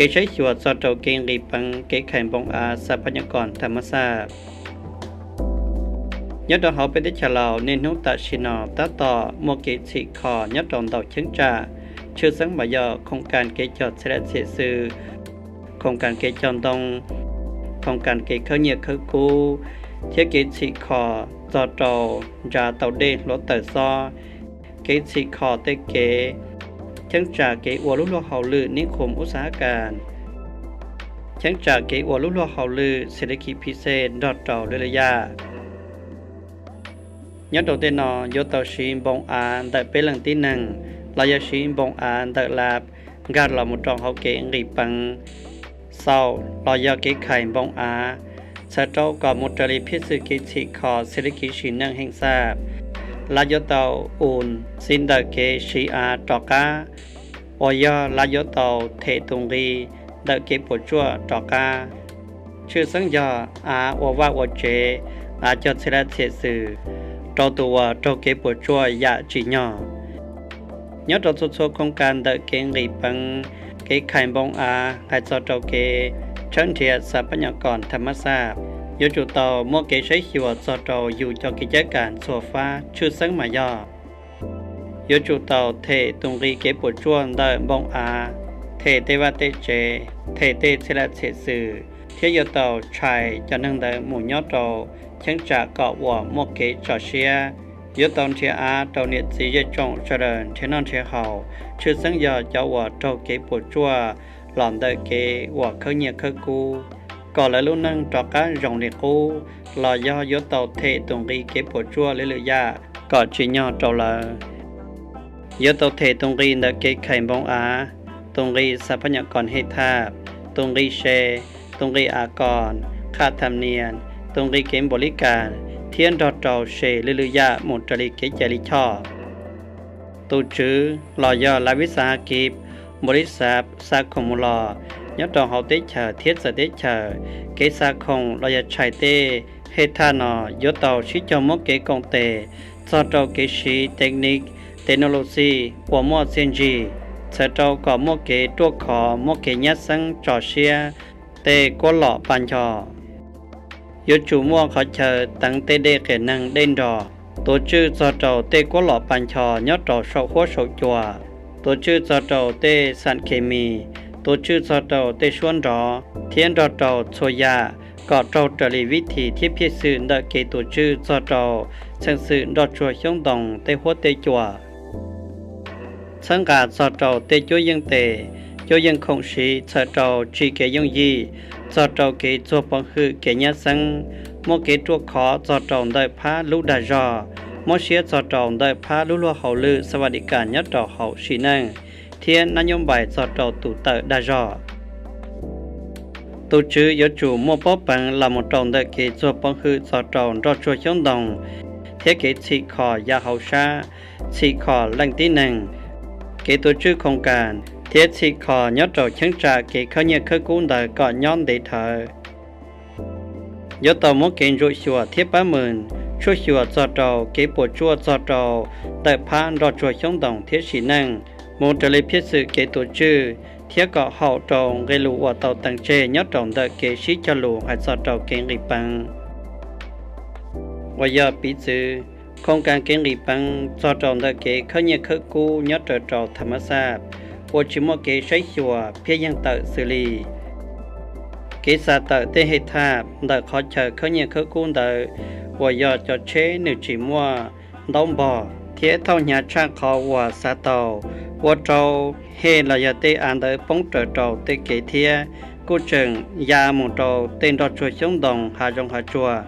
Kev saib xyuas txog rau kev nqis peev kev khais npoo av xa phab nyam koom tham mas xaj. Nyob rau hauv peb teb chaws Laus niaj hnub tam sim no tab tom muaj kev txhim kho nyob rau ntau cheeb tsam, tshwj xeeb mas yog khoom kas kev cog txhia laj txhia xwm, khoom kas kev cog ntoo, khoom kas kev khawb nyiaj khawb kub, thiab kev txhim kho txog rau ntsa tau dej hluav taws xob, kev txhim kho tej kev, cheeb tsam kev ua lub luag hauj lwm nib qhum ub xav hab kas, cheeb tsam kev ua lub luag hauj lwm xi li khi phi xej nrog rau lwm lwm yam. Nyob rau tej no yuav tau siv npoo av ntawm peb leej tib neeg los yog siv npoo av ntawm lab nkag los mus rau hauv kev nqis peev, xaus los yog kev khais npoo av, txhawm rau kom mus raws li phiaj xwm kev txhim kho xi li khi sim neej heem xaj. Lab yuav tau ua txiv ntawm kev siv av rov qab, uas yog lab yuav tau them tus nqi ntawm kev puas tsuaj rov qab, tshwj xeeb yog av ua vaj ua tsev, av cog txhia laj txhia xwm, rau tus uas raug kev puas tsuaj yam tsim nyog. Nyob rau txhua txhua khoom kas ntawm kev nqis peev, kev khais npoo av hais txog rau kev tshawb nrhiav xa phab nyam koom tham mas xaj, yuav tsum tau muaj kev saib xyuas txog rau yus cov kev cab kas txhua fab, tshwj xeeb mas yog yuav tsum tau them tus nqi kev puas tsuaj ntawm npoo av, them tej vaj tej tsev, them tej txhia laj txhia xwm, thiab yuav tau tshais cov neeg ntawd mus nyob rau cheeb tsam kom uas muaj kev tso siab. Yuav tau nrhiav av rau niam txiv zej tsoom sawv daws nrhiav noj nrhiav haus, tshwj xeeb yog cov uas raug kev puas tsuaj los ntawm kev uas khawb nyiaj khawb kub, kom lawv lub neej rov qab zoo li qub, los yog yuav tau them tus nqi kev puas tsuaj lwm lwm yam kom tsim nyog rau lawv. Yuav tau them tus nqi ntawm kev khais npoo av, tus nqi xa phab nyam koom hej thaj, tus nqi se, tus nqi a koom, qhaj tham nias, tus nqi kev npaum li kas, thiab nrog rau se lwm lwm yam mus raws li kev cai li choj. Tus tswv los yog lav vib xa ha kiv, npaum li xav xa khoom mus los nyob rau hauv teb chaws thiab txawv teb chaws, kev xa khoom los yog tshais tej hej thaj no yuav tau sib cog muab kev koom tes txog rau kev siv technique, technology uas muaj txiaj ntsig, txhawm rau kom muaj kev ruaj khov, muaj kev nyab xeeb tso siab tej kuab lom pa ncho. Yuav tsum muaj qhov chaw teev tej dej qias neeg dej nro, tuav tswj txog rau tej kuab lom pa ncho nyob rau saum huab saum cua, tuav tswj txog rau tej xam khes mis, tuav tswj txog rau tej suab nrov thiab nrog rau txhua yam kom raug raws li vib thim thiab phiaj xwm ntawm kev tuav tswj txog rau txheej xwm nroj tsuag xyoob ntoo tej huab tej cua. Txhawb nqa txog rau tej cuab yeej tes, cuab yeej khoom siv txhawm rau tsim kev yooj yim, txog rau kev txuag pov hwm kev nyab xeeb, muaj kev ruaj khov txog rau ntawm phab lub dag zog, muab siab txog rau ntawm phab lub luag hauj lwm xa va di kas nyob rau hauv sim neej, thiab nab nyob npais txog rau tus tawm dag zog. Tus tswv yuav tsum muaj pob peev los mus rau ntawm kev txuag pov hwm txog rau nroj tsuag xyoob ntoo, thiab kev txhim kho yav hauv sab, txhim kho leej tib neeg, kev tuav tswj khoom kas, thiab txhim kho nyob rau cheeb tsam kev khawb nyiaj khawb kub ntawd kom nyob ntev dhawv. Yuav tau muab kev ntsuam xyuas thiab pab mws, tshuaj xyuas txog rau kev puas tsuaj txog rau ntawm phab nroj tsuag xyoob ntoo thiab sim neej, mus raws li phiaj xwm kev tuav tswj, thiab kom haum rau nqe lus uas tau teev tseg nyob rau ntawm kev sib cog lus hais txog rau kev nqis peev, uas yog piv txwv, khoom kas kev nqis peev txog rau ntawm kev khawb nyiaj khawb kub nyob raws rau tham mas xaj, uas tsis muaj kev saib xyuas phiaj yeej tawm xws li kev xa tawm tej hej thaj ntawm qhov chaw khawb nyiaj khawb kub ntawd, uas yog cov tsheb nws tsis muaj ntaub npog thiab thauj hnyav tshaj qhov uas xav tau, ua rau hej los yog tej av ntawd poob raws rau tej kev thiab kuj tseem ya mus rau tej nroj tsuag xyoob ntoo hav zoov hav tsuag.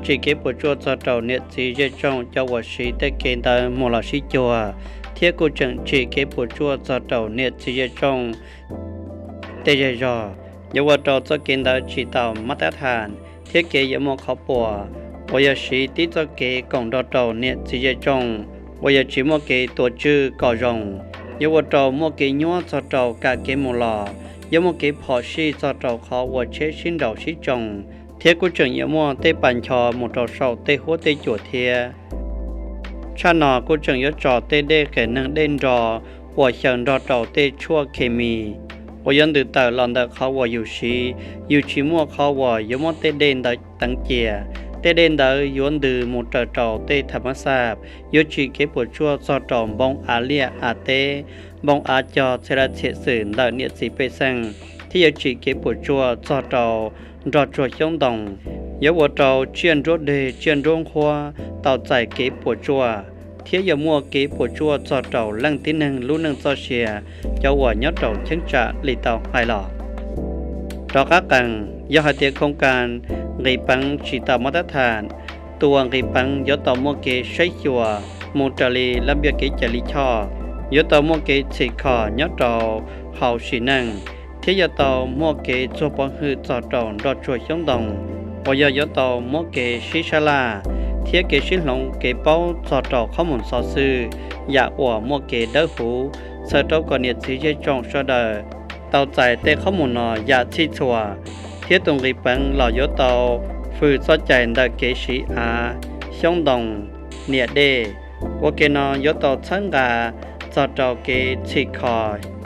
Tsim kev puas tsuaj txog rau niam txiv zej tsoom cov uas siv tej kev ntawd mus los sib cuag, thiab kuj tseem tsim kev puas tsuaj txog rau niam txiv zej tsoom tej zej zog. Yuav ua rau txoj kev ntawd tsis tau mab tab thas, thiab kev yuav muaj qhov puas, uas yog siv tib txoj kev koom nrog rau niam txiv zej tsoom, uas yog tsis muaj kev tuav tswj kom zoo. Yuav ua rau muaj kev nyuab txog rau kam kev mus los, yuav muaj kev phom sij txog rau qhov uas tsheb sib nraus sib tsoo, thiab kuj tseem yuav muaj tej pas ncho mus rau saum tej huab tej cua thiab. Tshaj no kuj tseem yuav tso tej dej qias neeg dej nro uas xyaw nrog rau tej tshuaj khes mis, uas yuav ntws tawm los ntawm qhov uas yus siv, yus tsis muaj qhov uas yuav muab tej dej ntawd teev cia. Tej dej ntawd yuav ntws mus raws rau tej tham mab xaj, yuav tsim kev puas tsuaj txog rau npoo av liaj av teb, npoo av cog, txhia laj txhia xwm ntawm niam txiv pej xeem, thiab yuav tsim kev puas tsuaj txog rau nroj tsuag xyoob ntoo, yuav ua rau tsiaj nruab deg tsiaj nruab nqhuab tau txais kev puas tsuaj, thiab yuav muaj kev puas tsuaj txog rau leej tib neeg lub neej txoj sia, cov uas nyob rau cheeb tsam li tau hais los. Rov qab qees, yog hais tias khoo kas nqis peev tsis tau mab tab tham, tus uas nqis peev yuav tau muaj kev saib xyuas mus raws li laj npiaj kev cai lij choj, yuav tau muaj kev txhim kho nyob rau hauv sim neej, thiab yuav tau muaj kev txuag pov hwm txog rau nroj tsuag xyoob ntoo, uas yog yuav tau muab kev sib sab laj thiab kev sib hloov kev paub txog rau qhob mus xov xwm, yam uas muaj kev dawb huv, txhawm rau kom niam txiv zej tsoom sawv daws tau txais tej qhob mus no yam txhij txhua. Thiab tus nqis peev los yuav tau fwm txoj cai ntawm kev siv av, xyoob ntoo, niam dej. Ua ke no yuav tau txhawb nqa txog rau kev txhim kho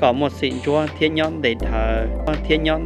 kom muaj xim ntsuab thiab nyob ntev dhawv thiab nyob